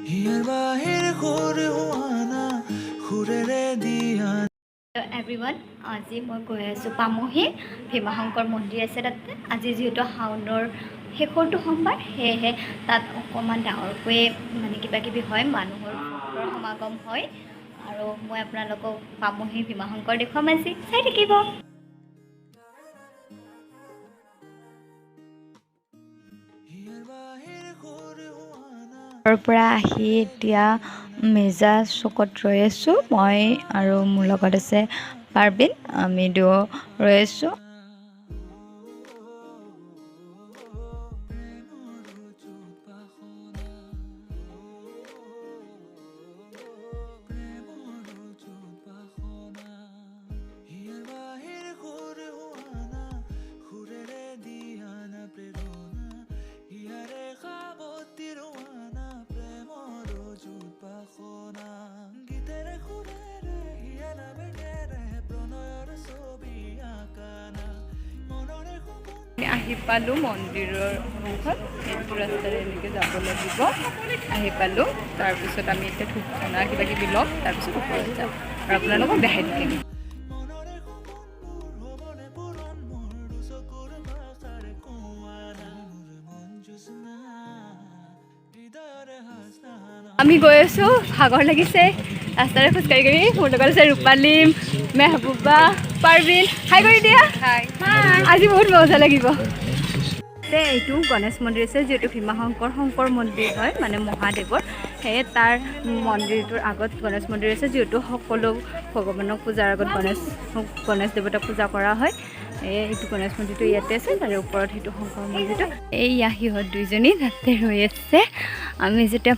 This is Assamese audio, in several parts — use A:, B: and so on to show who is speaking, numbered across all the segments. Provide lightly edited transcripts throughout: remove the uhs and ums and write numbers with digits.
A: হিয়াৰ বাঁহীৰ সুৰ হোৱানা, সুৰেৰে দিয়া।
B: এভৰিৱান, আজি মই গৈ আছোঁ পামহি ভীমাশংকৰ মন্দিৰ আছে তাতে। আজি যিহেতু শাওনৰ শেষৰটো সোমবাৰ, সেয়েহে তাত অকণমান ডাঙৰকৈয়ে মানে কিবা কিবি হয়, মানুহৰ ভক্তৰ সমাগম হয়। আৰু মই আপোনালোকক পামহি ভীমাশংকৰ দেখুৱাম আজি, চাই থাকিব।
A: হিয়াৰ বাঁহীৰ সুৰ হোৱানা।
C: ঘৰৰ পৰা আহি এতিয়া মেজা চুকত ৰৈ আছোঁ মই আৰু মোৰ লগত আছে পাৰ্বিন, আমি দুয়ো ৰৈ আছোঁ।
A: হিয়াৰ বাঁহীৰ সুৰ হোৱানা, সুৰেৰে দিয়ানা প্ৰেৰণা, হিয়াৰে সাৱটি ৰোৱানা, প্ৰেমৰ অযুত বাসনা, গীতেৰে সুৰেৰে হিয়াৰ বেগেৰে প্ৰণয়ৰ ছবি আঁকানা, মনৰে সপোন।
C: আমি আহি পালোঁ মন্দিৰৰ সন্মুখত, এইটো ৰাস্তাৰে এনেকৈ যাব লাগিব। আহি পালোঁ, তাৰপিছত আমি এতিয়া ধূপ ধূনা কিবা কিবি ল'ম, তাৰপিছত ওপৰত যাম আৰু আপোনালোকক দেখাই থাকিম।
A: মনৰে সপোনবোৰ হ'বনে পূৰণ মোৰ, দুচকুৰ ভাষাৰে কোৱানা, মোৰ মন জোৎস্না, হৃদয়ৰে হাসনা।
C: আমি গৈ আছোঁ, ভাগৰ লাগিছে ৰাস্তাৰে খোজকাঢ়ি কাঢ়ি। মোৰ লগত আছে ৰূপালী, মেহবুবা, পাৰ্বিন। হাই কৰি দিয়া। আজি বহুত মজা লাগিব। এইটো গণেশ মন্দিৰ আছে, যিহেতু ভীমাশংকৰ শংকৰ মন্দিৰ হয়, মানে মহাদেৱৰ, সেয়ে তাৰ মন্দিৰটোৰ আগত গণেশ মন্দিৰ আছে। যিহেতু সকলো ভগৱানক পূজাৰ আগত গণেশ দেৱতাক পূজা কৰা হয়, সেয়ে এইটো গণেশ মন্দিৰটো ইয়াতে আছে, তাৰে ওপৰত সেইটো শংকৰ মন্দিৰটো। এইয়া সিহঁত দুইজনী তাতে ৰৈ আছে। আমি যেতিয়া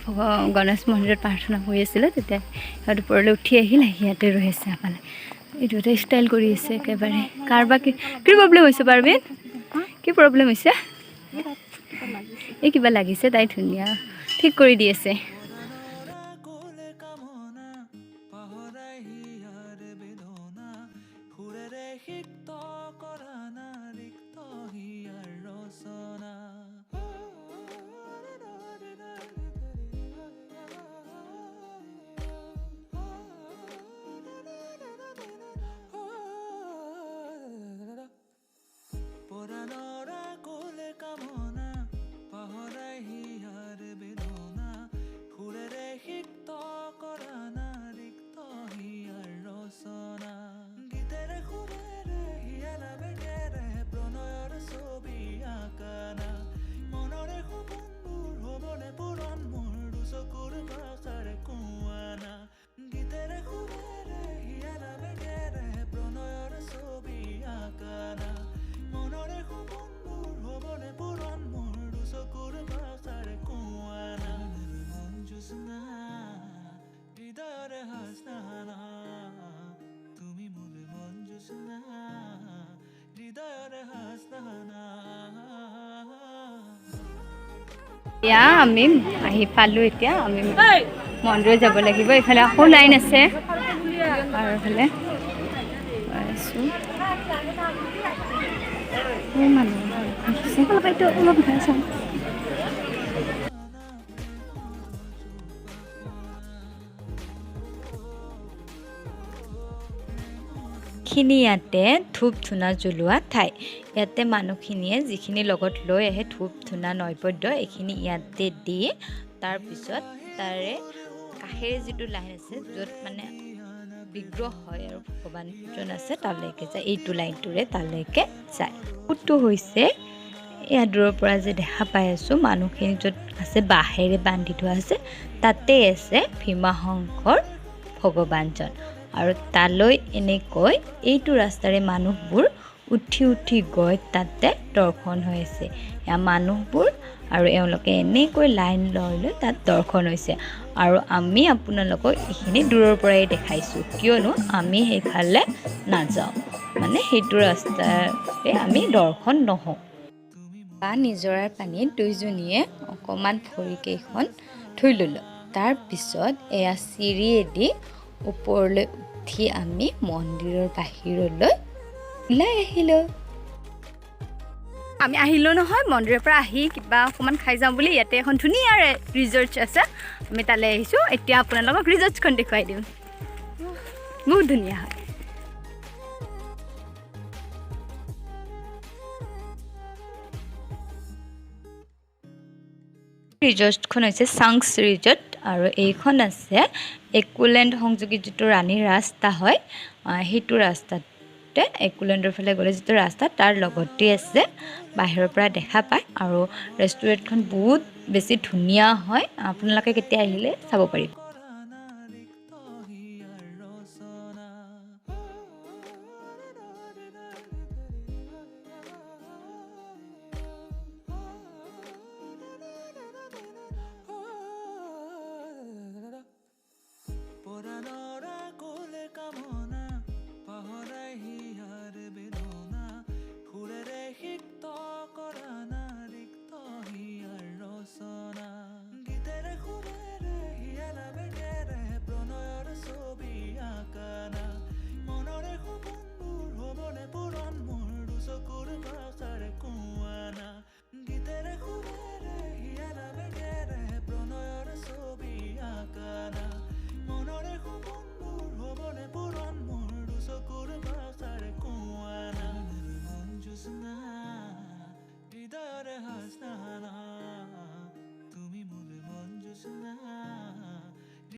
C: গণেশ মন্দিৰত প্ৰাৰ্থনা কৰি আছিলোঁ, তেতিয়া সিহঁত ওপৰলৈ উঠি আহিল, আহি ইয়াতে ৰৈ আছে। মানে এইটো এটা ষ্টাইল কৰি আছে একেবাৰে। কাৰোবাৰ কি কি প্ৰব্লেম হৈছে পাৰ্বিন? কি প্ৰব্লেম হৈছে? এই কিবা লাগিছে, তাই ধুনীয়া ঠিক কৰি দি আছে।
A: কোলে কামনা পাহৰাই হিয়াৰ বেদনা, সুৰেৰে সিক্ত কৰা না, ৰিক্ত হিয়াৰ ৰচনা। পৰাণৰা কোলে কামনা পাহৰাই হিয়াৰ বেদনা, সুৰেৰে সিক্ত কৰা না, ৰিক্ত হিয়াৰ ৰচনা, গীতেৰে সুৰেৰে হিয়াৰ বেগেৰে প্ৰণয়ৰ ছবি আঁকানা, মনৰে সপোনবোৰ হ'বনে পূৰণ মোৰ, দুচকুৰ ভাষাৰে কোৱানা, গীতেৰে সুৰেৰে হিয়াৰ বেগেৰে প্ৰণয়ৰ ছবি আঁকানা, মনৰে সপোনবোৰ হ'বনে পূৰণ মোৰ, দুচকুৰ ভাষাৰে কোৱানা, মোৰ মন জোৎস্না, হৃদয়ৰে হাসনা, তুমি মোৰ মন জোৎস্না, হৃদয়ৰে হাসনা।
C: এতিয়া আমি আহি পালোঁ, এতিয়া আমি মন্দিৰত যাব লাগিব। এইফালে আকৌ লাইন আছে আৰু এইফালে গৈ আছোঁ। এই মানুহ আহিছে। অলপ এইটো অলপ চাওঁ। খিনি ইয়াতে ধূপ ধূনা জ্বলোৱা ঠাই। ইয়াতে মানুহখিনিয়ে যিখিনি লগত লৈ আহে ধূপ ধূনা নৈবেদ্য, এইখিনি ইয়াতে দি তাৰপিছত তাৰে কাষেৰে যিটো লাইন আছে, য'ত মানে বিগ্ৰহ হয় আৰু ভগৱানজন আছে, তালৈকে যায়। এইটো লাইনটোৰে তালৈকে যায়। এইটো হৈছে এয়া দূৰৰ পৰা যে দেখা পাই আছোঁ, মানুহখিনি য'ত আছে বাঁহেৰে বান্ধি থোৱা আছে, তাতে আছে ভীমাশংকৰ ভগৱানজন। আৰু তালৈ এনেকৈ এইটো ৰাস্তাৰে মানুহবোৰ উঠি উঠি গৈ তাতে দৰ্শন হৈ আছে। এয়া মানুহবোৰ আৰু এওঁলোকে এনেকৈ লাইন লৈ লৈ তাত দৰ্শন হৈছে। আৰু আমি আপোনালোকক এইখিনি দূৰৰ পৰাই দেখাইছোঁ, কিয়নো আমি সেইফালে নাযাওঁ, মানে সেইটো ৰাস্তাৰে আমি দৰ্শন নহওঁ। বা নিজৰাৰ পানীত দুইজনীয়ে অকণমান ভৰিকেইখন ধুই ল'লোঁ। তাৰপিছত এয়া চিৰিয়েদি ওপৰলৈ উঠি আমি মন্দিৰৰ বাহিৰলৈ ওলাই আহিলোঁ।
B: আমি আহিলোঁ নহয় মন্দিৰৰ পৰা, আহি কিবা অকণমান খাই যাওঁ বুলি ইয়াতে এখন ধুনীয়া ৰিজৰ্ট আছে, আমি তালৈ আহিছোঁ। এতিয়া আপোনালোকক ৰিজৰ্টখন দেখুৱাই দিম, বহুত ধুনীয়া হয়।
C: ৰিজৰ্টখন হৈছে চাংছ ৰিজৰ্ট আৰু এইখন আছে একোলেণ্ড সংযোগী যিটো ৰাণীৰ ৰাস্তা হয়, সেইটো ৰাস্তাতে একোলেণ্ডৰ ফালে গ'লে যিটো ৰাস্তা তাৰ লগতে আছে, বাহিৰৰ পৰা দেখা পায়। আৰু ৰেষ্টুৰেণ্টখন বহুত বেছি ধুনীয়া হয়, আপোনালোকে কেতিয়া আহিলে চাব পাৰিব।